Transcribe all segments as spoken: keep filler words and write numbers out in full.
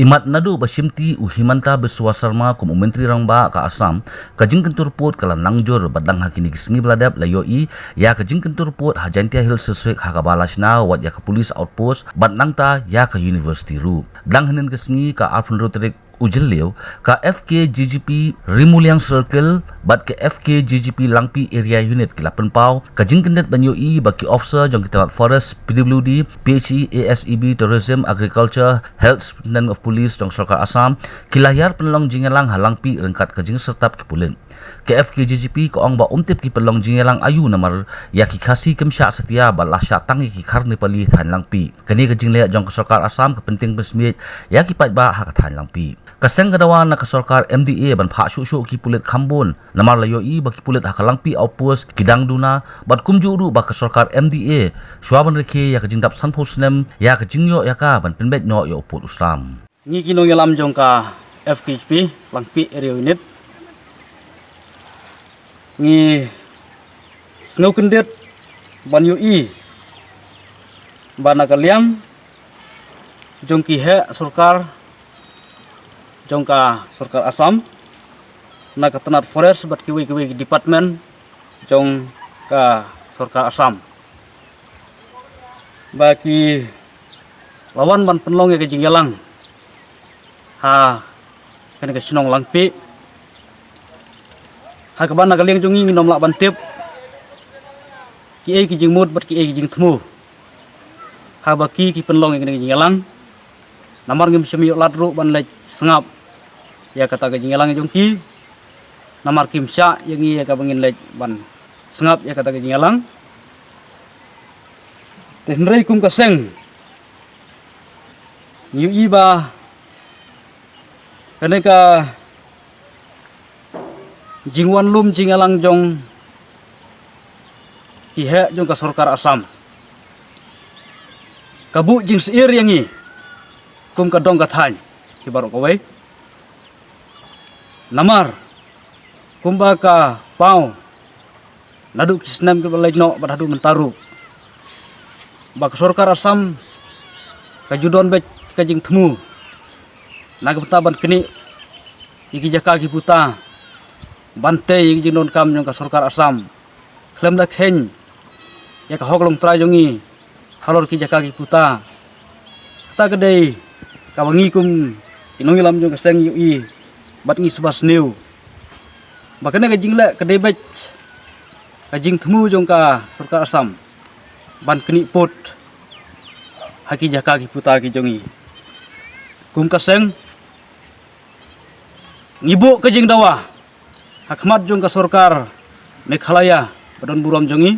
Mat naduh ba shimti u Himanta Biswa Sarma kum u Myntri Rangbah ka Assam, ka jingkyntur pud ka la nang jur bad dang ha kine ki sngi ba la dep la ïohi ïa ka jingkyntur pud ha Jaintia Hills District ha kaba la shna wat ïa ka police outpost bad nangta ïa ka university ruh. Dang hynnin ka sngi ka arphew tarik u Jylliew, ka F K G G P Rimuliang Circle bad ka F K G G P Langpih Area Unit ki la pynpaw ka jingkyndit ban ïohi ba ki officer jong ki tnat Forest, P W D, P H E, A S E B, Tourism, Agriculture, Health, Superintendent of Police jong sorkar Assam ki la ïar pynlong jingïalang ha Langpih ryngkat ka jingsertap ki pulit. Ka F K G G P ka ong ba um tip ki pynlong jingïalang aïu namar ïa ki Khasi kim shah satia bad la shah tang ïa ki khar Nepali thaiñ Langpih. Kane ka jingleh jong ka sorkar Assam ka pyntieng pynsmiej ïa ki paidbah ha ka thaiñ Langpih. Ka seng ka dawa na ka sorkar M D A ban phah shuh shuh ki pulit kham bun namar la ïohi ba ki pulit ha ka Langpih outpost ki dang duna bad kumjuh ruh ba ka sorkar M D A shuwa ban rkhie ïa ka jingdap sanphew snem ïa ka jingïoh ïa ka ban pynbeit noh ïa u pud u sam. Ngi ki nongïalam jong ka F K G P Langpih Area Unit ngi sngew kyndit ban ïohi ba na ka liang jong ki heh sorkar jong ka sorkar Assam, na ka tnat Forest bad kiwei kiwei ki department jong ka sorkar Assam, ba ki la wan ban pynlong ïa ka jingïalang ha kane ka shnong Langpih, ha kaba na ka liang jong ngi ngim lah ban tip kiei ki jingmut bad kiei ki jingthmu haba ki ki pynlong ïa kane ka jingïalang. Namar ngim shym ïoh lad ruh ban leit sngap ïa kata ka jingïalang jong ki. Namar kim shah ïa ngi ïa kaba ngin leit ban sngap ïa kata ka jingïalang. Te hynrei kum ka seng ngi ïohi ba kane ka jingwan lum jingïalang jong ki heh jong ka sorkar Assam ka buh jingsyier ïa ngi kum ka dong ka thaiñ ki baroh kawei. Namar kumba ka paw naduh ki snem kiba leit noh bad haduh mynta ruh ba ka sorkar Assam ka ju don beit ka jingthmu na ka bynta ban knieh ïa ki jaka ki puta ban tei ïa ki jingdonkam jong ka sorkar Assam khlem da kheiñ ïa ka hok longtrai jong ngi halor ki jaka ki puta. Kata ka dei kaba ngi kum ki nongïalam jong ka seng ïohi bad ngi sngewbha sniew ba kane ka jingleh ka dei beit ka jingthmu jong ka sorkar Assam ban knieh pud ha ki jaka ki puta ki jong ngi. Kum ka seng ngi buh ka jingdawa ha khmat jong ka sorkar Meghalaya ba don burom jong ngi,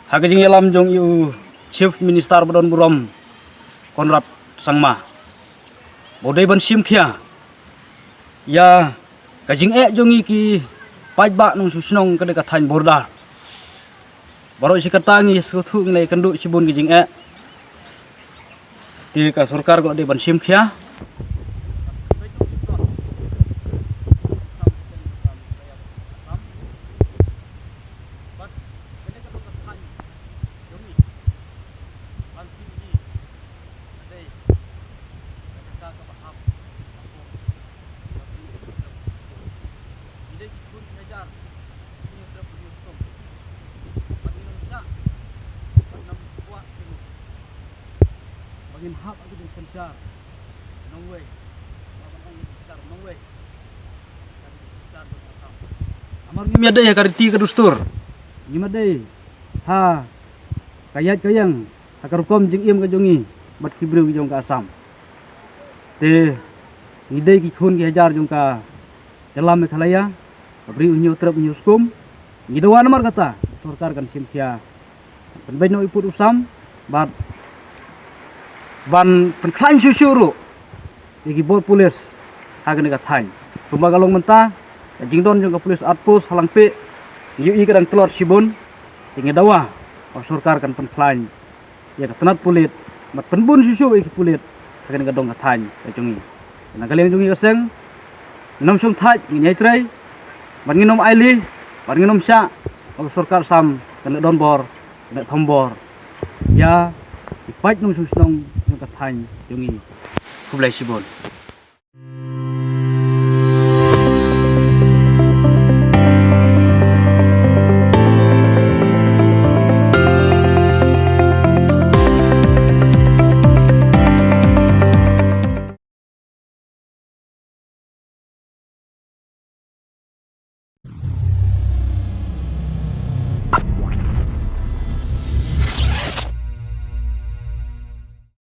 ha ka jingïalam jong u Chief Minister ba don burom Conrad Sangma, ba u dei ban shim khia ïa ka jingeh jong ngi ki paidbah nongshong shnong kane ka thaiñ border. Baroh shi katta ngi sngewthuh ngi la ïakynduh shibun ki jingeh. Te ka sorkar ka la dei ban shim khia. Ba ngin hap ha ki jingsynshar nongwei, ba ban ong jingsynshar nongwei. Namar ngim ïadei ha ka riti ka dustur, ngim ïadei ha ka ïaid ka ïeng, ha ka rukom jingim ka jong ngi bad ki briew ki jong ka Assam. Te ngi dei ki khun ki hajar jong ka jylla Meghalaya, ka Bri U Hynñiewtrep Hynñiewskum. Ngi dawa namar kata sorkar kan shim khia, pynbeit noh i pud u sam bad ban pynkhlaiñ shuh shuh ruh ïa ki bor pulit ha kane ka thaiñ. Kumba ka long mynta, ka jingdon jong ka police outpost ha Langpih, ngi ïohi ka dang tlot shibun. Te ngi dawa ba sorkar kan pynkhlaiñ ïa ka tnat pulit bad pynbun shuh shuh ïa ki pulit ha kane ka dong ka thaiñ ka jong ngi. Na ka liang jong ngi ka seng, ngin ym shong thait, ngin ïai trei bad ngin ym ailad bad ngin ym shah ba ka sorkar Assam kan leh donbor, kan leh thombor ïa ki paid nongshong shnong jong ka thaiñ jong ngi. Khublei shibun.